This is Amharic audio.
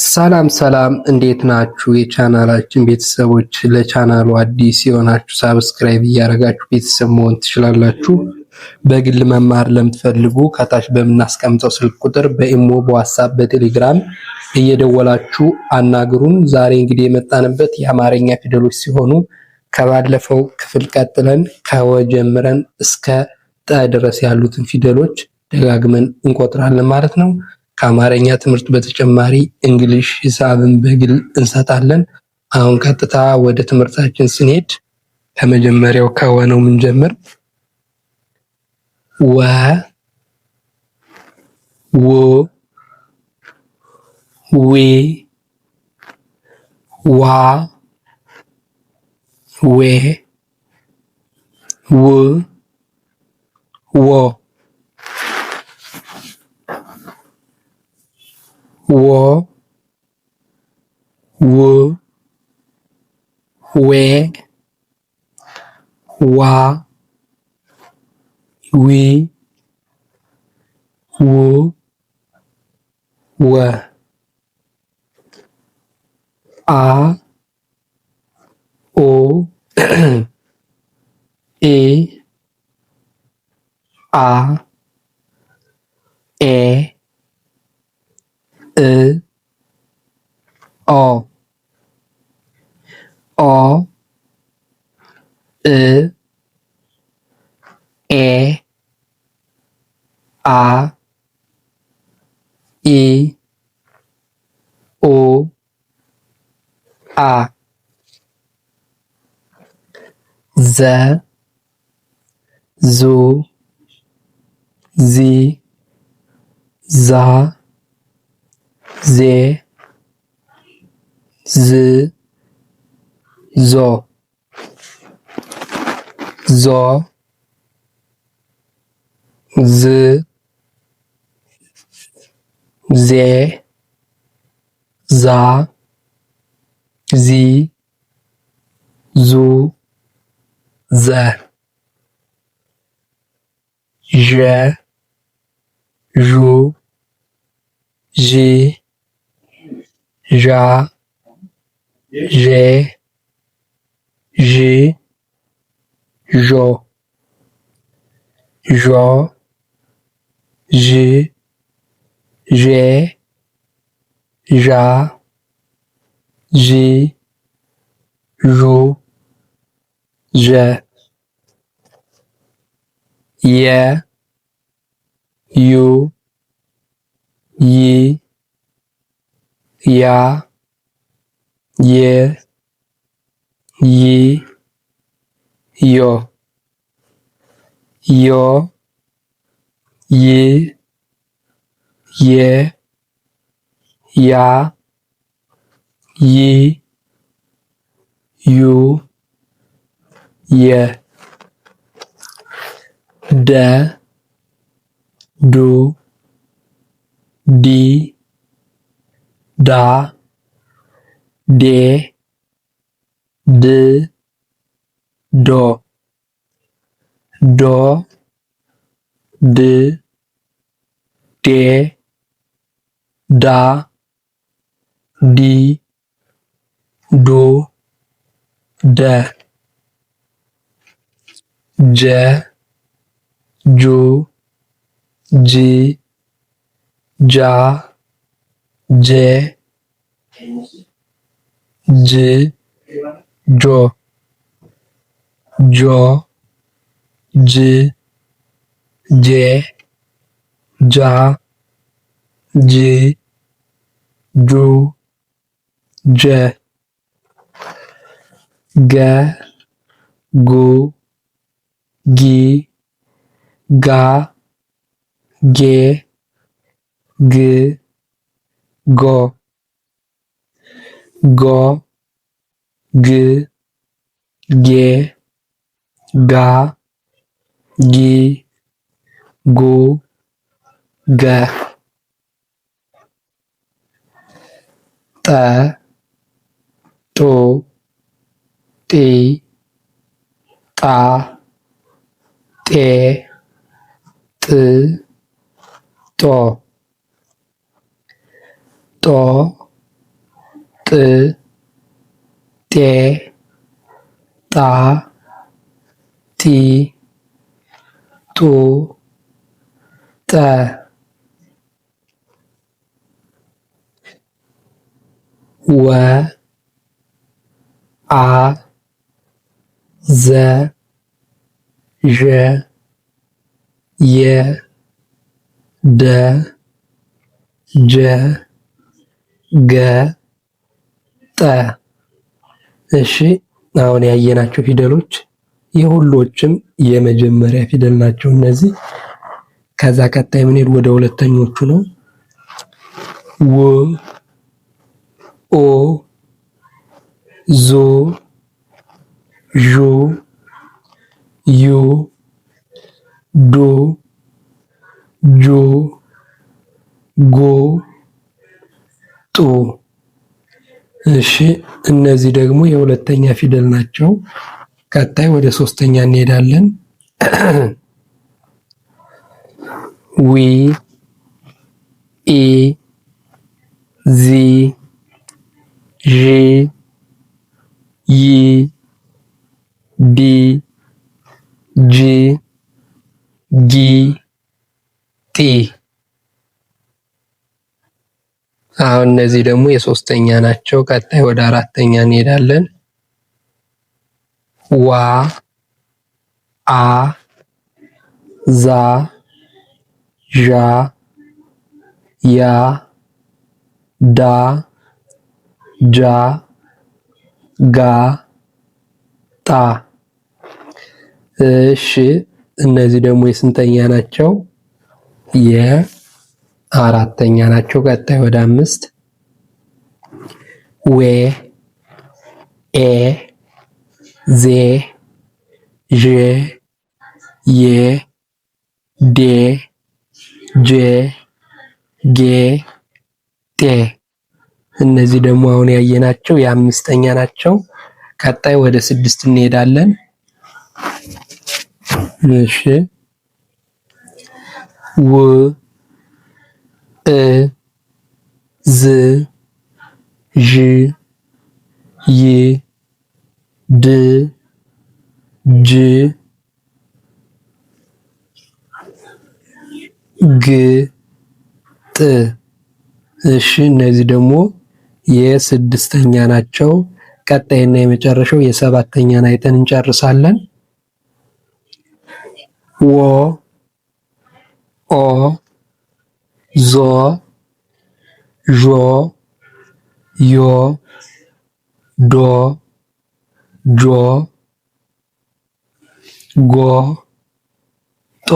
ሰላም ሰላም እንዴት ናችሁ? የቻናላችን ቤተሰቦች፣ ለቻናሉ አዲስ የሆናችሁ subscribe እያደረጋችሁ ቤተሰብ መሆን ትችላላችሁ። በግል መማር ለምትፈልጉ ከታች በምናስቀምጠው ስልክ ቁጥር በኢሞ፣ በዋትሳፕ፣ በቴሌግራም እየደወላችሁ አናግሩን። ዛሬ እንግዲህ የመጣንበት የአማርኛ ፊደሎች ሲሆኑ ከባለፈው ክፍል ቀጥለን ከወ ጀምረን እስከ ጠ ድረስ ያሉትን ፊደሎች ደጋግመን እንቆጥራለን ማለት ነው። ከአማርኛ ትምህርት በተጨማሪ English፣ ሂሳብን በግል እንሰጣለን። አሁን ቀጥታ ወደ ትምህርታችን ስንሄድ ከመጀመሪያው ከወ ነው የምንጀምር። ወ፣ ው፣ ዊ፣ ዋ፣ ዌ፣ ው፣ ዎ፣ ዎ፣ ው፣ ዌ፣ ዋ፣ ዊ፣ ው፣ ወ። አ፣ ኦ፣ ኢ፣ አ፣ ኤ፣ እ፣ ኦ፣ ኦ፣ እ፣ ኤ፣ አ፣ ኢ፣ ኡ፣ አ። ዘ፣ ዙ፣ ዚ፣ ዛ፣ ዜ፣ ዝ፣ ዞ፣ ዞ፣ ዝ፣ ዜ፣ ዛ፣ ዚ፣ ዙ፣ ዘ። ዠ፣ ዡ፣ ዢ፣ ዣ፣ ዤ፣ ዥ፣ ዦ፣ ዦ፣ ዥ፣ ዤ፣ ዣ፣ ዢ፣ ዡ፣ ዠ። የ፣ ዩ፣ ይ፣ ያ፣ የ፣ ይ፣ ዮ፣ ዮ፣ ይ፣ የ፣ ያ፣ ይ፣ ዩ፣ የ። ደ፣ ዱ፣ ዲ፣ ዳ፣ ዴ፣ ድ፣ ዶ፣ ዶ፣ ድ፣ ዴ፣ ዳ፣ ዲ፣ ዱ፣ ደ። ጀ፣ ጁ፣ ጂ፣ ጃ፣ ጄ፣ ጅ፣ ጆ፣ ጆ፣ ጅ፣ ጄ፣ ጃ፣ ጂ፣ ጁ፣ ጀ። ገ፣ ጉ፣ ጊ፣ ጋ፣ ጌ፣ ግ፣ ጎ፣ ጎ፣ ግ፣ ጌ፣ ጋ፣ ጊ፣ ጉ፣ ገ። ጠ፣ ጡ፣ ጢ፣ ጣ፣ ጤ፣ ጥ፣ ጦ፣ ጦ፣ ጥ ጤ ጣ ጢ ጡ ጠ ወ አ ዘ ዠ የ ደ ጀ ገ ጠ። እሺ አሁን ያየናቸው ፊደሎች የሁሎችም የመጀመሪያ ፊደል ናቸው እነዚህ። ከዛ ቀጣይ ምን ወደ ሁለተኞቹ ነው። ው ኦ ዞ ዡ ዩ ዱ ጁ ጎ ጡ። እሺ እነዚህ ደግሞ የሁለተኛ ፊደል ናቸው። ቀጣይ ወደ ሶስተኛ እንሄዳለን። ዊ ኢ ዚ ዢ ይ ዲ ጂ ጊ ጢ። አሁን እነዚህ ደግሞ የሶስተኛ ናቸው። ቀጣይ ወደ አራተኛ እንሄዳለን። ዋ አ ዛ ዣ ያ ዳ ጃ ጋ ጣ። እሺ እነዚህ ደግሞ የስንተኛ ናቸው? የአራተኛ ናቸው። ቀጣይ ወደ አምስት ዌ ኤ ዜ ዤ ዬ ዴ ጄ ጌ ጤ። እነዚህ ደግሞ አሁን ያየናቸው የአምስተኛ ናቸው። ቀጣይ ወደ ስድስት እንሄዳለን። እሺ ው እ ዝ ዥ ይ ድ ጅ ግ ጥ። እሺ እነዚህ ደግሞ የስድስተኛ ናቸው። ቀጣይና የመጨረሻው የሰባተኛን አይተን እንጨርሳለን። ወ ኦ ዞ ዦ ዮ ዶ ጆ ጎ ጦ።